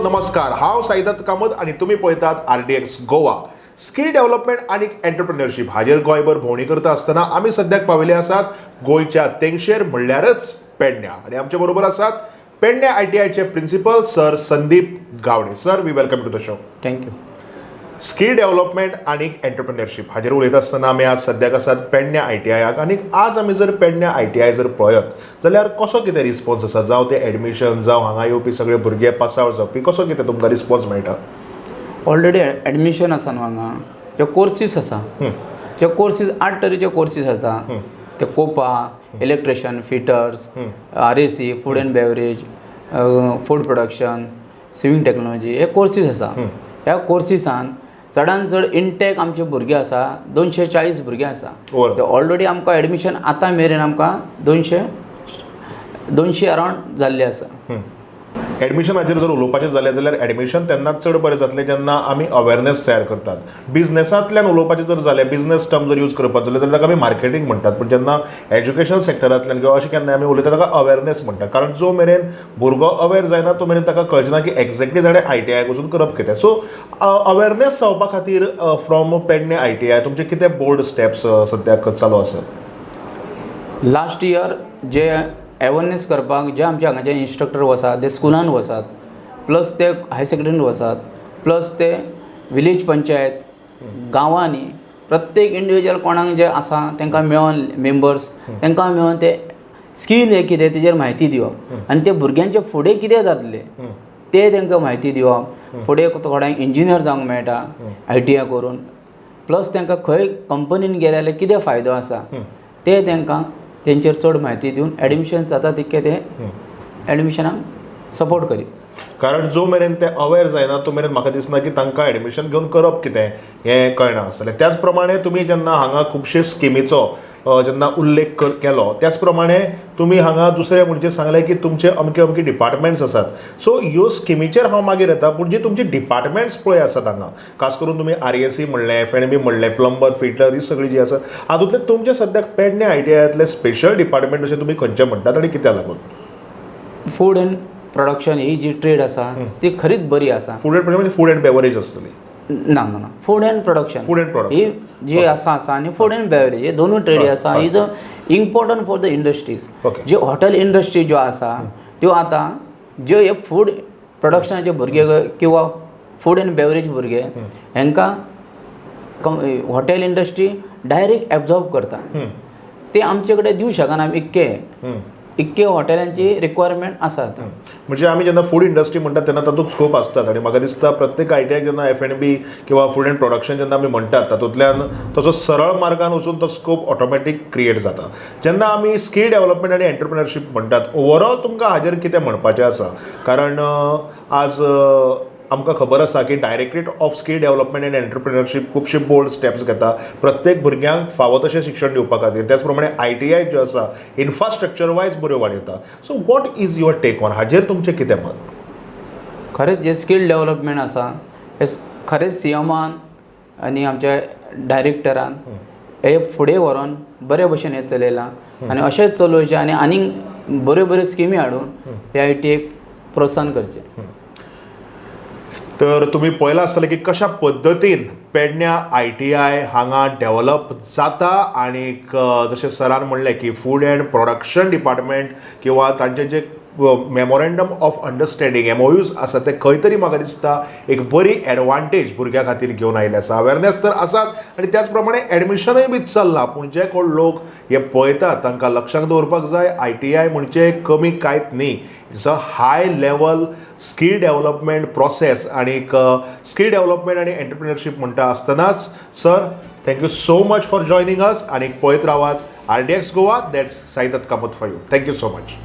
नमस्कार. हांव साईदत्त कामत आनी तुमी पळयतात आरडीएक्स गोवा. स्कील डेव्हलपमेंट आनी एंटरप्रिन्युअरशीप हाजेर गोंयभर भोंवडी करता आसतना आमी सद्याक पाविल्ले आसात गोंयच्या तेंगशेर, म्हणल्यारच पेडण्या, आनी आमचे बरोबर आसात पेडण्या आयटीआयचे principal sir Sandeep Gawade. Sir, we welcome to the show. Thank you. Skill development आनी एंटरप्रिन्युअरशीप हाजेर उलयता आसतना आमी आज सद्याक आसात पेडण्या आयटीआयाक. आनी आज आमी जर पेडण्या आयटीआय जर पळयत जाल्यार कसो कितें रिस्पॉन्स आसा, जावं ते एडमिशन, जावं हांगा येवपी सगळे भुरगे पास आवट जावपी, कसो कितें तुमकां रिस्पॉन्स मेळटा? ऑलरेडी एडमिशन आसा न्हू हांगा. जे कोर्सीस आसा, जे कोर्सीस, आठ तरेचे कोर्सीस आसता. ते COPA, electrician, fitters, RAC, food and beverage, food production, sewing technology, हे कोर्सीस आसा. ह्या कोर्सीसान चडान चड इनटेक आमचे भुरगे आसा, 240 भुरगे आसा. Overall. ऑलरेडी आमकां एडमिशन आतां मेरेन आमकां 200 अरावंड जाल्ले आसा. एडमिशनाचेर जर उलोवपाचें जालें जाल्यार एडमिशन तेन्नाच चड बरें जातलें जेन्ना आमी अवेरनेस तयार करतात. बिजनेसांतल्यान उलोवपाचें जर जालें, बिजनेस टर्म जर यूज करपाक जालें जाल्यार ताका आमी मार्केटींग म्हणटात. पूण जेन्ना एज्युकेशन सेक्टरांतल्यान किंवा अशें केन्ना आमी उलयता, ताका अवेरनेस म्हणटात, कारण जो मेरेन भुरगो अवेर जायना तो मेरेन ताका कळचें ना की एक्झॅक्टली ताणें आयटीआयक वचून करप कितें. सो अवेरनेस जावपा खातीर फ्रॉम पेडणे आयटीआय तुमचे कितें बोल्ड स्टेप्स सद्याक चालू आसात? लास्ट इयर जे अवेरनेस करपाक जे आमचे हांगाचे इन्स्ट्रक्टर वसात, ते स्कुलान वसात, प्लस ते हायर सेकंडरीन वसात, प्लस ते विलेज पंचायत, गांवांनी प्रत्येक इंडिविज्युअल कोणाक जे आसा तांकां मेळोन, मेंबर्स तांकां मेळोन ते स्कील हे कितें तेजेर म्हायती दिवप आनी ते भुरग्यांचे फुडें कितें जातलें ते तांकां म्हायती दिवप. फुडें थोड्यांक इंजिनियर जावंक मेळटा आयटीआय करून, प्लस तांकां खंय कंपनीन गेले जाल्यार कितें फायदो आसा ते तांकां तेंचेर चड म्हायती दिवन एडमिशन जाता तितकें ते एडमिशनाक सपोर्ट करीत. कारण जो मेरेन ते अवेर जायना तो मेरेन म्हाका दिसना की तांकां एडमिशन घेवन करप कितें हें कळना आसतलें. त्याच प्रमाणे तुमी जेन्ना हांगा खुबशे स्किमीचो जेन्ना उल्लेख केलो, त्याच प्रमाणे तुमी हांगा दुसरें म्हणजे सांगलें की तुमचे अमके अमके डिपार्टमेंट्स आसात. सो ह्यो स्किमीचेर हांव मागीर येता, पूण जी तुमची डिपार्टमेंट्स पळय आसात हांगा, खास करून तुमी आरएसी म्हणलें, एफएनबी म्हणलें, प्लंबर, फिटर, ही सगळी जी आसा, हातूंतले तुमचे सद्याक पेडणे आयटीआयांतले स्पेशल डिपार्टमेंट अशें तुमी खंयचे म्हणटात आनी कित्याक लागून? फूड एंड प्रोडक्शन ही जी ट्रेड आसा ती खरीच बरी आसा. फूड एंड म्हणजे फूड एंड बेवरेज आसतली? ना ना ना, food and production. Food and production. ही जी आसा आसा आनी फूड एंड बेवरेज हे दोनूय ट्रेडी आसा, is a important for the industries. J hotel industry ज्यो आसा त्यो आतां ज्यो हे फूड प्रोडक्शनाचे भुरगे किंवा फूड एंड बेवरेज भुरगे हांकां हॉटेल इंडस्ट्री डायरेक्ट एब्जॉर्ब करता. ते आमचे कडेन दिवं शकना आमी इतके इतके हॉटेलांची रिक्वायरमेंट आसा आतां. म्हणजे आमी जेन्ना फूड इंडस्ट्री म्हणटात तेन्ना तातूंत स्कोप आसतात आनी म्हाका दिसता प्रत्येक आयटीआयक जेन्ना एफएनबी किंवा फूड एंड प्रोडक्शन जेन्ना आमी म्हणटात, तातूंतल्यान तसो सरळ मार्गान वचून तो स्कोप ऑटोमॅटीक क्रिएट जाता. जेन्ना आमी स्कील डेव्हलपमेंट आनी एंटरप्रिनरशीप म्हणटात, ओवरऑल तुमकां हाजेर कितें म्हणपाचें आसा? कारण आज आमकां खबर आसा की Directorate of Skill Development and Entrepreneurship खुबशे बोल्ड स्टेप्स घेता प्रत्येक भुरग्यांक फावो तशें शिक्षण दिवपा खातीर. त्याच प्रमाणे आयटीआय ज्यो आसा इन्फ्रास्ट्रक्चर वायज बऱ्यो वाडयता. So what is your take on, हाजेर तुमचें कितें मत? खरेंच जे स्कील डेव्हलपमेंट आसा हे खरेंच सीएमान आनी आमच्या डायरेक्टरान हे फुडें व्हरोन बरे भशेन हें चलयलां आनी अशेंच चलोवचें आनी आनीक बऱ्यो बऱ्यो स्किमी हाडून हे आयटीआयक प्रोत्साहन करचें. तर तुमी पळयलां आसतलें की कशा पद्दतीन पेडण्या आयटीआय हांगा डेव्हलप जाता. आनीक जशें सरान म्हणलें की फूड अँड प्रोडक्शन डिपार्टमेंट किंवा तांचे जे मेमोरेंडम ऑफ अंडरस्टँडींग, एमओयूज आसा, ते खंय तरी म्हाका दिसता एक बरी एडवांटेज भुरग्यां खातीर घेवन आयिल्ले आसा. अवेरनेस तर आसाच आनी त्याच प्रमाणे एडमिशनूय बी चल्लां. पूण जे कोण लोक हे पळयतात तांकां लक्षांत दवरपाक जाय, आयटीआय म्हणजे कमी कांयच न्ही. It's a high level skill development process. आनीक स्कील डेव्हलपमेंट आनी एंटरप्रिनरशीप म्हणटा आसतनाच, sir, thank you so much for joining us. आनी पळयत रावात RDX Goa. That's Saidatt Kamat for you. Thank you so much.